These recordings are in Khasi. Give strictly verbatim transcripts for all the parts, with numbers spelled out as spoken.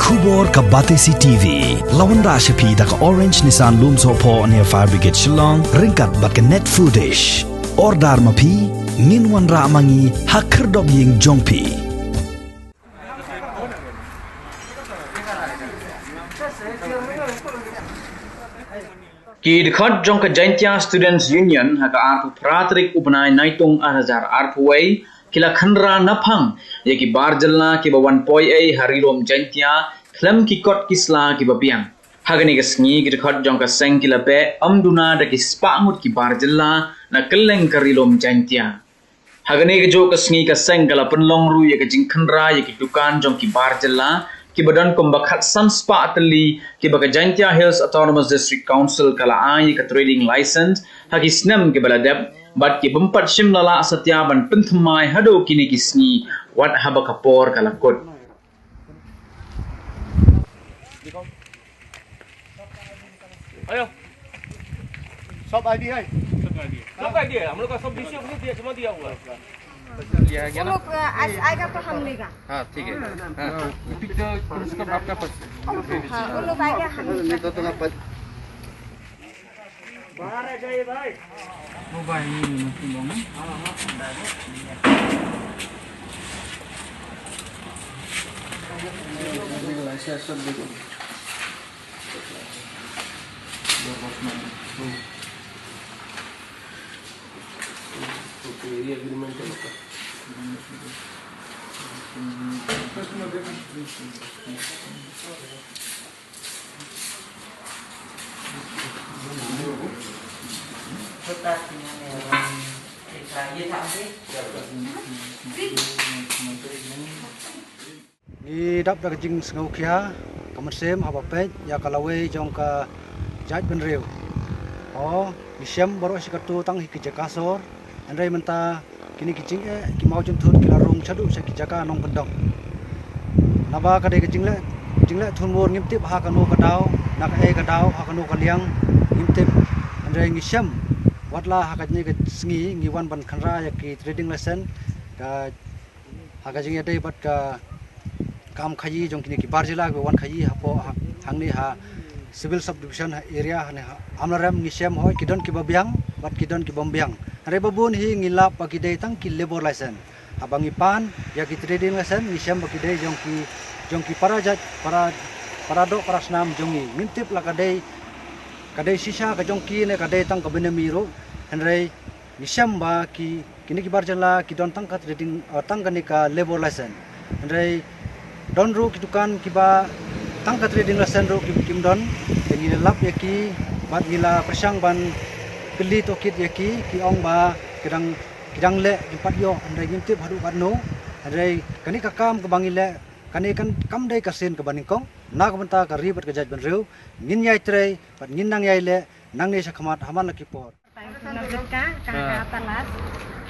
Khubor ka Batesi T V la wanrah sha phi da ka Orange Nissan Lumsohphoh near Fire Brigade Shillong, ryngkat bad ka Net Foodish. Order ma phi, ngin wanrah ma ngi ha khyrdop ïing jong phi. Ki dkhot jong ka Jaintia Students Union ha ka arphew phra tarik u bnai Naitung ar hajar arphew wei ki la khynra naphang ïa ki bar jylla kiba wan poi ei ha Ri Lum Jaintia khlem ki kot ki sla kiba biang. Ha kane ka sngi ki dkhot jong ka seng ki la beh ym duna da ki spah ngut ki bar jylla na kylleng ka Ri Lum Jaintia. Ha kane kajuh ka sngi ka seng ka la pynlong ruh ïa ka jingkhynra ïa ki dukan jong ki bar jylla kiba don kumba khatsan spah tylli kiba ka Jaintia Hills Autonomous District Council ka la ai ïa ka trading license ha ki snem kiba la dep, bad ki bym pat shym la lah satia ban pynthymmai haduh kine ki sngi wat haba ka por ka la kut. आयो। सब आईडी है। सब आईडी है। हम लोग का सब डीसी अपने दिया, जमा दिया हुआ है। लिया गया वो ना? लोग, अ, आज आएगा तो हम लेगा। हाँ, ठीक है। हाँ। हाँ। पिक्चर, उसका आपका पास। हाँ, वो लोग आएगा, हम लेगा। बाहर आ जाइए भाई। वो भाई, ये मशीन बम। हाँ, हाँ। ऐसे सब देखो। ओके, ये एग्रीमेंट है आपका। Ngi dap da ka jingsngewkhia ka mynsiem haba peit ïa ka lawei jong ka jaitbynriew. O, ngi shem baroh shi kato tang hi ki jaka sor. Hynrei mynta kine ki jingeh ki mawjynthut ki la rung shaduh sha ki jaka nongkyndong. Naba ka dei ka jingleh, jingleh thunmur, ngim tip ha kano ka daw, na kaei ka daw, ha kano ka liang, ngim tip. Hynrei ngi shem, watla ha kane ka sngi ngi wan ban khynra ïa ki trading license, ka ha ka jingïadei bad ka kam khaïi jong kine ki bar jylla kiba wan khaïi hapoh ha, hangne ha Civil Subdivision ha area hangne ha Amlarem, ngi shem hooid ki don kiba biang bad ki don kibym biang. Hynrei ba bun hi ngi lap ba ki dei tang ki labour license. Haba ngi pan ïa ki trading license ngi shem ba ki dei jong ki, jong ki para jait, para, para doh para snam jong ngi. Ngim tip la ka dei, ka dei shisha ka jong ki ne ka dei tang ka bynriew ruh. Hynrei ngi shem ba ki, kine ki bar jylla ki don tang ka trading, eh, tang kane ka labour license. Hynrei don ruh ki dukan kiba tang ka trading license ruh ki, kim don. Te ngi la lap ïa ki bad ngi la pyrshang ban kylli tohkit ïa ki, ki ong ba ki dang, ki dang leh, kim pat ïoh, hynrei ngim tip haduh katno. Hynrei kane ka kam kaba ngi leh, kane kan kam dei ka sien kaba nyngkong. Na ka bynta ka ri bad ka jaitbynriew ngin ïai trei bad ngin nang ïai leh nangne sha khmat ha man la ki por. नजर का, कहाँ हाँ। कहाँ तलाश,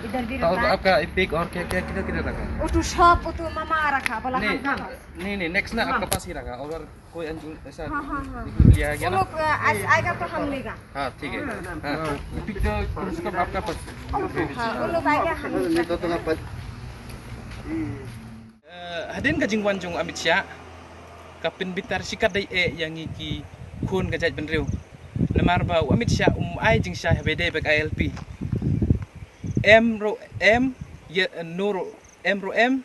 इधर भी तो रहता है। आपका एपिक और क्या क्या किधर किधर रखा है? वो तो शॉप, वो तो मामा रखा, बोला नहीं, हम कहाँ? नहीं, नहीं, नेक्स्ट ना आपका पास ही रखा, और कोई अंजू ऐसा हाँ, हाँ, हाँ। लिया गया वो ना? लोग, अ, आज आएगा तो हम लेगा। हाँ, ठीक है। हाँ। हाँ, पिक्चर उसका आपका पास। हाँ, वो लोग आएगा, हम लेगा। तो, तो ना पत- Eh, hadien ka jingwan jong u Amit Shah, ka pynbitar shikatdei eh ïa ngi ki khun ka jaitbynriew. Namar ba u Amit Shah um ai jingshai haba ïadei bad ka I L P. Em ruh em, ïa, no ruh em ruh em,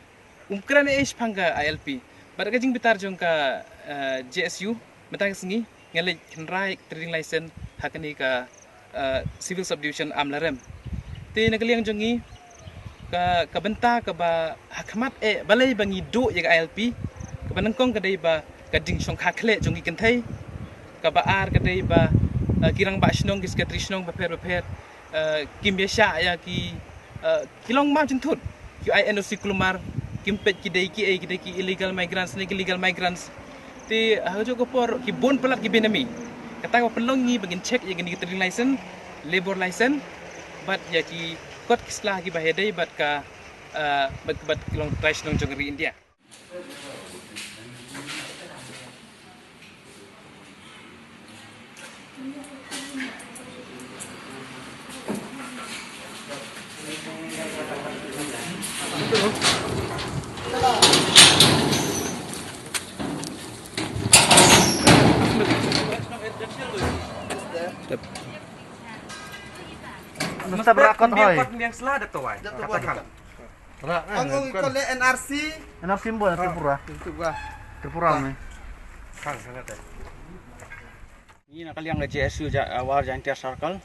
um kren eh shaphang ka I L P. Bad ka jingbitar jong ka, eh, J S U, mynta ka sngi, nga leit khynra ïa ka trading license ha kane ka, eh, Civil Subdivision Amlarem. Te na ka liang jong ngi, ka, ka bynta kaba ha khmat eh, balei ba ngi duh ïa ka I L P, kaba nyngkong ka dei ba ka jingshongkha khleh jong ngi kynthei, kaba ar ka dei ba, eh, ki rangbah shnong, ki secretary shnong bapher bapher, eh, kim ïa shah ïa ki, eh, ki long mawjynthut. Ki ai N O C kulmar, kim peit ki dei kiei, ki dei ki illegal migrants ne ki legal migrants. Te ha kajuh ka por ki bun palat ki benami. Kata ka pynlong ngi ba ngin check ïa kine ki trading license, labour license, bad ïa ki kot ki sla kiba ïadei bad ka, eh, bad, bad ki long trai shnong jong ka ri India. Sa bra kot hoi. Kot miang sla da tawai. Da tawai. Ang ong ko le N R C. N R C bun Tripura. Tripura. Tripura ni. Khang khang te. Ngi na ka liang ka J S U ja, uh, War Jaintia Circle.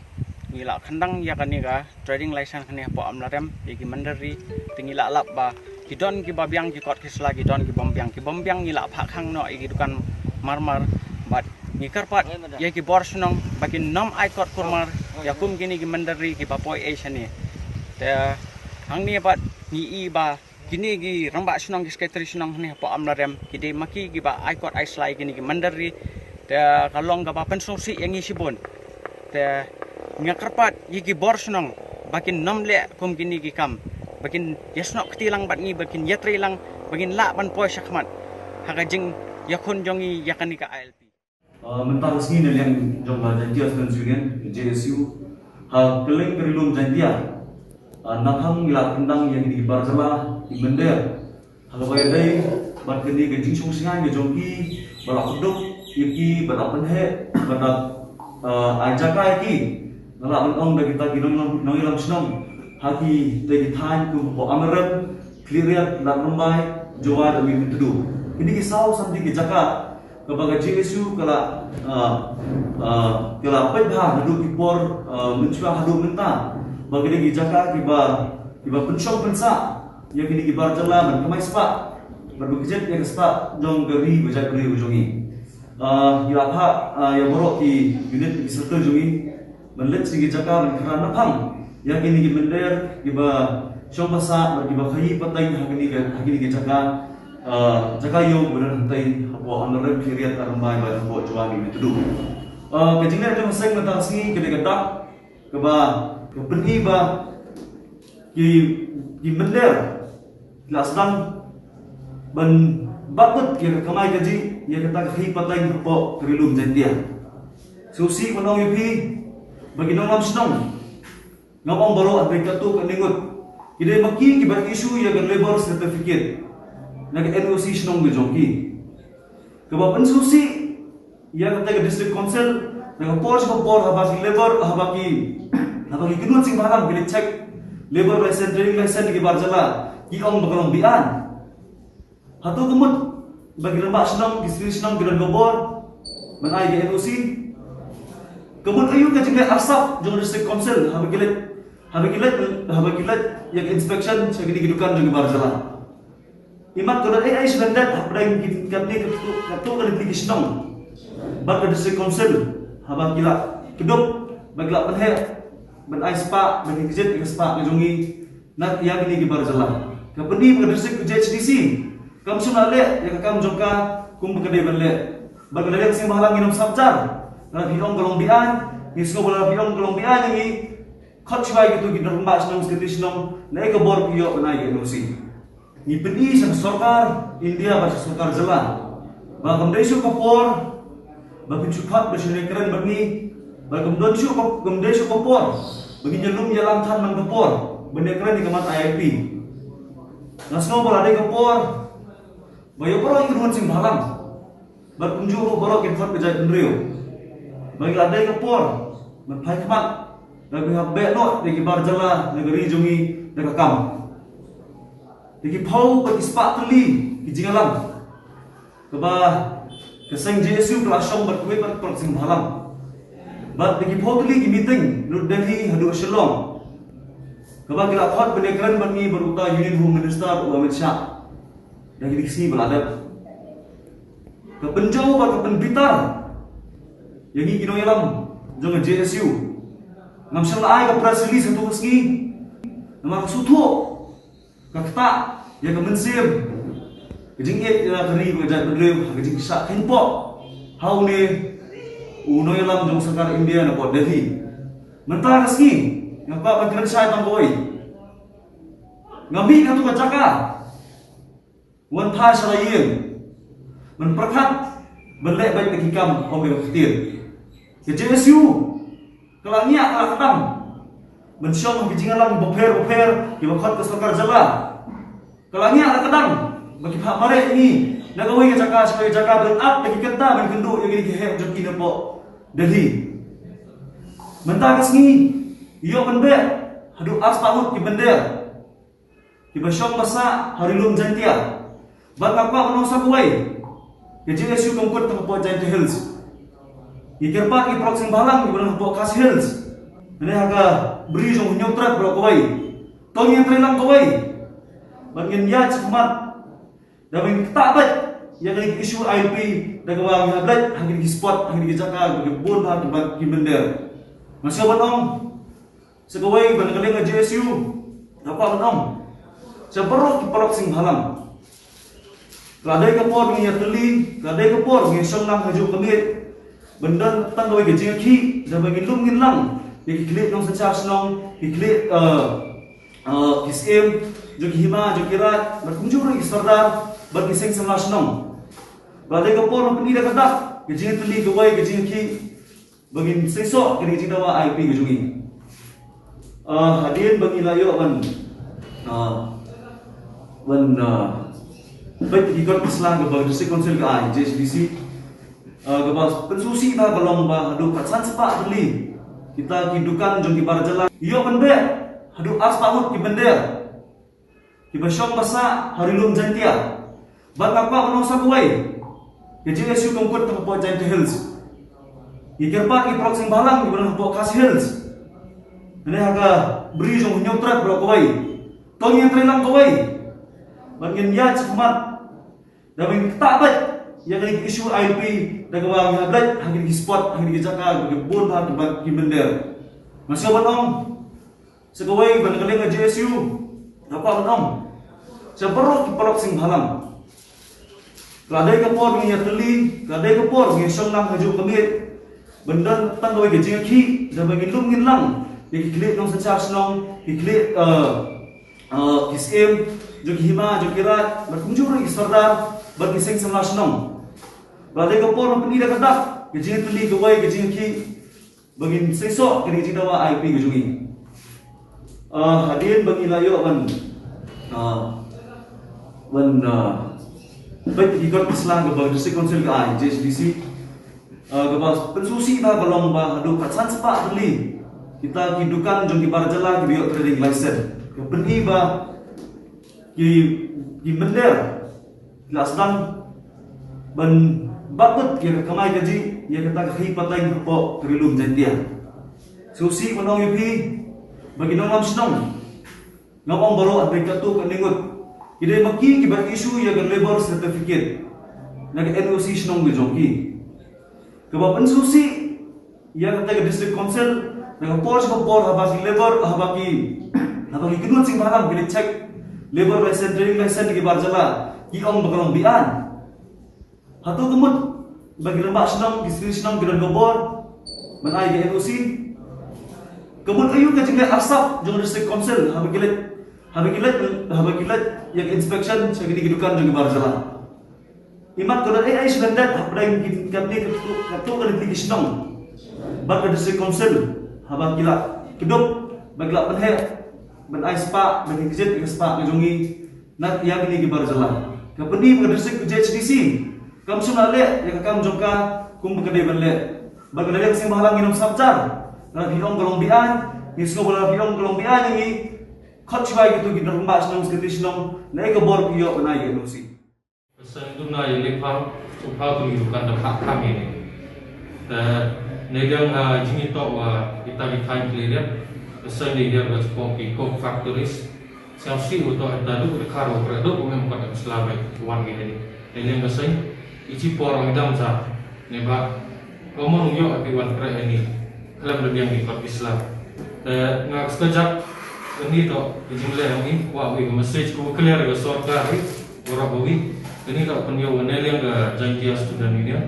Ngi la khang dang ïa kane ka trading license kane hapoh Amlarem ïa ki mynder ri. Te ngi la lap ba ki don kiba biang ki kot ki sla, ki don ki bym biang, ki bym biang ngi la phah khang noh ïa ki dukan marmar. Bad ngi kyrpad ïa ki bor shnong ba kin nym ai kot kurmar ïa kum kine ki mynder ri kiba poi ei shane. Te hangne pat ngi i ba kine ki rangbah shnong, ki sekretari shnong hangne hapoh Amlarem ki dei ma ki kiba ai kot ai sla ïa kine ki mynder ri. Te ka long kaba pynsngewsih ïa ngi shibun. Te nga kyrpad ïa ki bor shnong ba kin nym leh kum kine ki kam, ba kin ïasnoh kti lang bad ngi, ba kin ïatrei lang, ba kin lah ban poi shakhmat ha ka jingïakhun jong ngi ïa kane ka I L P. Uh, mynta ka sngi na liang jong ka Jaintia Students Union, J S U, ha kylleng ka Ri Lum Jaintia, uh, naphang ngi la pyndang ïa kine ki bar jylla, ki mynder, ha kaba ïadei bad kane ka jingshongshngaiñ ka jong ki, ba la kdup ïa ki, ba la pynheh, ba la, uh, ai jaka ïa ki. Nga lah ban ong da kita ki nong, nongïalam shnong ha kitei ki thaiñ kum hapoh Amlarem, Khliehriat, Lad Rymbai, Jowai bad Mawthadraishan. Kine ki saw san tylli ki jaka kaba ka J S U ka la, ah, ah, ka la peit bha naduh ki por, ah, mynshuwa haduh mynta, ba ki dei ki jaka kiba, kiba pynshong pynsah ïa kine ki bar jylla ban kamai spah, ban pynkjit ïa ka spah jong ka ri bad ka jaitbynriew jong ngi. Ah, ngi la phah, ah, ïa baroh ki unit, ki circle jong ngi ban leit sha ki jaka ban kren naphang ïa kine ki mynder kiba shong ba sah bad kiba khaii pateng ha kine ki, ha kine ki jaka, ah, jaka ïew ba don hangtei hapoh Amlarem, Khliehriat, Lad Rymbai bad hapoh Jowai bad Mawthadraishan. Ah, ka jingleh jong ka seng mynta ka sngi ka dei ka dak kaba, ka pyni ba ki, ki mynder ki la sdang ban bat lut ïa ka kamai kajih ïa kata ka khaii pateng hapoh ka Ri Lum Jaintia. Sngewsih ban ong ïa phi ba ki nongïalam shnong, ngam ong baroh, hynrei katto katne ngut, ki dei ma ki kiba issue ïa ka labour certificate na ka N O C shnong ka jong ki. Kaba pynsngewsih ïa kata ka District Council, na ka por sha ka por haba ki labour, haba ki, haba ki kynhun seng bhalang ki leit check labour license, trading license ki bar jylla, ki ong ba ka long beaiñ. Hato ka mut ba ki rangbah shnong, ki seng shnong ki don ka bor ban ai ka N O C? Ka mut aïu ka jingleh arsap jong District Council haba ki leit, haba ki leit, haba ki leit ïa ka inspection sha kine ki dukan jong ki bar jylla? Imat ka don ei ei sha lyndet hapdeng katne, katto, katto katne tylli ki shnong bad ka District Council haba ki la kdup, ba ki la pynheh ban ai spah, ban pynkjit ïa ka spah ka jong ngi na ïa kine ki bar jylla. Ka pyni ba ka District, ka J H D C kam shym la leh ïa ka kam jong ka kumba ka dei ban leh. Bad ka dei ka seng bhalang, ngi nym sngap jar. Lada phi ong ka long beaiñ, ngi sngew ba lada phi ong ka long beaiñ ïa ngi, khot shuwa ïa kito ki rangbah shnong, secretary shnong, naei ka bor phi ïoh ban ai ka N O C. Ngi pyni sha ka sorkar India bad sha ka sorkar jylla ba kam dei shuh ka por ba phin shu khot ban shu ïakren bad ngi, ba kam don shuh ka, kam dei shuh ka por ba ngin ïalum ïalam than man ka por ban ïakren ïa ka mat I L P. Nga sngew ba la dei ka por ba ïa baroh ki kynhun seng bhalang bad kumjuh ruh baroh ki dkhot ka jaitbynriew ba ngi la dei ka por ban phai khmat, ba ngi hap beh noh ïa ki bar jylla na ka ri jong ngi da ka kam. Ïa ki phew bad ki spah tylli ki jingïalang kaba ka seng J S U ka la shong bad kawei pat ka seng bhalang. Bad ïa ki phew tylli ki meeting, naduh Delhi haduh Shillong, kaba ki la khot ban ïakren bad ngi bad uta Union Home Minister u Amit Shah. Ïa kine ki sngi ba la dep, ka pynjaw bad ka pynbitar ïa ngi ki nongïalam jong ka J S U. Ngam shym la ai ka press release hato ka sngi namar ka sngewthuh, ka ktah ïa ka mynsiem, ka jingïeit ïa ka ri bad ka jaitbynriew ha ka jingshah kheiñpoh ha une u nongïalam jong ka sorkar India napoh Delhi. Mynta ka sngi nga kwah ban kren shai tang kawei. Nga mih na katu ka jaka, wan phai sha la ïing, ban pyrkhat, ban leh beit na ki kam kum ka ktien. Ka J S U ka la ngiah, ka la kdang ban shong ha ki jingïalang bapher bapher kiba khot ka sorkar jylla. Ka la ngiah, ka la kdang ba ki phah mareh ïa ngi na kawei ka jaka sha kawei ka jaka, ban ap da ki kynta ban kynduh ïa kine ki heh jong ki napoh Delhi. Mynta ka sngi ïoh ban beh haduh arspah ngut ki mynder kiba shong ba sah ha Ri Lum Jaiñtia. Bad nga kwah ban ong sa kawei, ka J S U kam kut tang hapoh Jaiñtia Hills. Ngi kyrpad ïa ki paralok seng bhalang kiba don hapoh Khasi Hills, ne ha ka bri jong Hynñiewtrep baroh kawei, to ngin trei lang kawei. Bad ngin ïaid shakhmat da ban ktah beit ïa kane ka issue I L P, da kaba ngi hap leit ha kine ki spot, ha kine ki jaka kiba bun bha kiba ki mynder. Nga sngew ban ong sa kawei, ban ka liang ka J S U, nga kwah ban ong sa baroh ki paralok seng bhalang, ka la dei ka por ngi ïatylli, ka la dei ka por ngi shong lang hajuh ka miet, ban don tang kawei ka jingïakhih, da ba ngin lum ngin lang ïa ki khlieh nongsynshar shnong, ki khlieh, eh, eh, ki syiem jong ki hima jong ki raid, bad kumjuh ruh ki sordar bad ki seng samla shnong. Ka la dei ka por ban pyni da ka dak ka jingïatylli kawei ka jingïakhih, ba ngin seisoh kane ka jingdawa I L P ka jong ngi. Ah, hadien ba ngi la ïoh ban, ah, ban, ah, peit ki kot ki sla kaba District Council ka ai, J H D C, ah, kaba pynsngewsih bha ka long ba haduh khatsan spah tylli kita ki dukan jong ki bar jylla, ïoh ban beh haduh arspah ngut ki mynder kiba shong ba sah ha Ri Lum Jaiñtia. Bad nga kwah ban ong sa kawei, ka J S U kam kut tang hapoh Jaiñtia Hills. Ngi kyrpad ïa ki paralok seng bhalang kiba don hapoh Khasi Hills, ne ha ka bri jong Hynñiewtrep baroh kawei, to ngin trei lang kawei. Bad ngin ïaid shakhmat da ban ktah beit ïa kane ka issue I L P, da kaba ngi hap leit ha kine ki spot, ha kine ki jaka kiba bun bha kiba ki mynder. Nga sngew ban ong sa kawei, ban ka liang ka J S U, nga kwah ban ong sa baroh ki paralok seng bhalang, ka la dei ka por ngi ïatylli, ka la dei ka por ngi shong lang hajuh ka miet, ban don tang kawei ka jingïakhih, da ba ngin lum ngin lang ïa ki khlieh nongsynshar shnong, ki khlieh, eh, eh, ki syiem jong ki hima jong ki raid, bad kumjuh ruh ki sordar bad ki seng samla shnong. Ka la dei ka por ban pyni da ka dak ka jingïatylli kawei ka jingïakhih, ba ngin seisoh kane ka jingdawa I L P ka jong ngi. Ah, hadien ba ngi la ïoh ban, ah, ban, ah, peit ki kot ki sla kaba District Council ka ai, J H D C, ah, kaba pynsngewsih bha ka long ba haduh khatsan spah tylli kita ki dukan jong ki bar jylla kiba ïoh trading license. Ka pyni ba ki, ki mynder ki la sdang ban bat lut ïa ka kamai kajih, ïa kata ka khaïi pateng hapoh ka Ri Lum Jaiñtia. Sngewsih ban ong ïa phi ba ki nongïalam shnong, ngam ong baroh, hynrei katto katne ngut, ki dei ma ki kiba issue ïa ka labour certificate na ka N O C shnong ka jong ki. Kaba pynsngewsih ïa kata ka District Council, na ka por sha ka por, haba ki labour, haba ki, haba ki kynhun seng bhalang ki leit check labour license, trading license ki bar jylla, ki ong ba ka long beaiñ. Hato ka mut ba ki rangbah shnong, ki seng shnong ki don ka bor ban ai ka N O C? Ka mut aïu ka jingleh arsap jong ka District Council haba ki leit, haba ki leit, haba ki leit ïa ka inspection sha kine ki dukan jong ki bar jylla? Imat ka don ei ei sha lyndet hapdeng ki, katne, katto, katto katne tylli ki shnong bad ka District Council, haba ki la kdup, ba ki la pynheh ban ai spah, ban ai kjit ïa ka spah ka jong ngi na ïa kine ki bar jylla. Ka pyni ba ka District, J H D C kam shym la leh ïa ka kam jong ka kumba ka dei ban leh. Bad ka dei ka seng bhalang, ngin ym sngap jar. Lada phi ong ka long beaiñ, ngi sngew ba lada phi ong ka long beaiñ ïa ngi, khot shuwa ïa kito ki rangbah shnong, secretary shnong, naei ka bor phi ïoh ban ai ka N O C? Ka seng duna ïa leh phaw, shu phaw tu ïa dukan da phah kham ïa ne. Te ne dang, ah, jingïatoh wa ita ki thaiñ ki leh. Ka seng dei dang ka jingpok ki coke factories. Sngewsih u toh ita duk da khar u kre duk u mem pat da sla bai wan ki ne. Ne dang ka seng i chi por ong dam sa. Ne ba ka mon ïoh ïa ki wan kre ïa ni khlem da biang ki kot ki sla. Te nga ka skajak ïa ni toh ka jingleh ïa ni, kwah wi ka message ka clear ka sorkar wi, waroh wi. Ïa ni toh pynïoh wa ne liang ka Jaintia Student Union.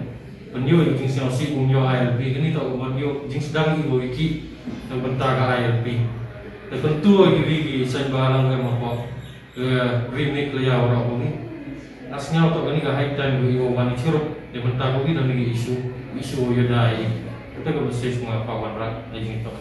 Pynïoh ïa ka jingsngewsih um ïoh I L P, ïa ni toh pynïoh jingsdang ïa wi ki na bynta ka I L P. Te kyntu ïa wi ki seng balang ka ma ko. Ka remake la ïa waroh ko ngi. Nga sngew toh kane ka high time ko i wa wan i chirup. Dei mynta ko ngi da ngi issue, issue ïa dai. Kata ka message ko nga pa wan rat, dei jingtoh.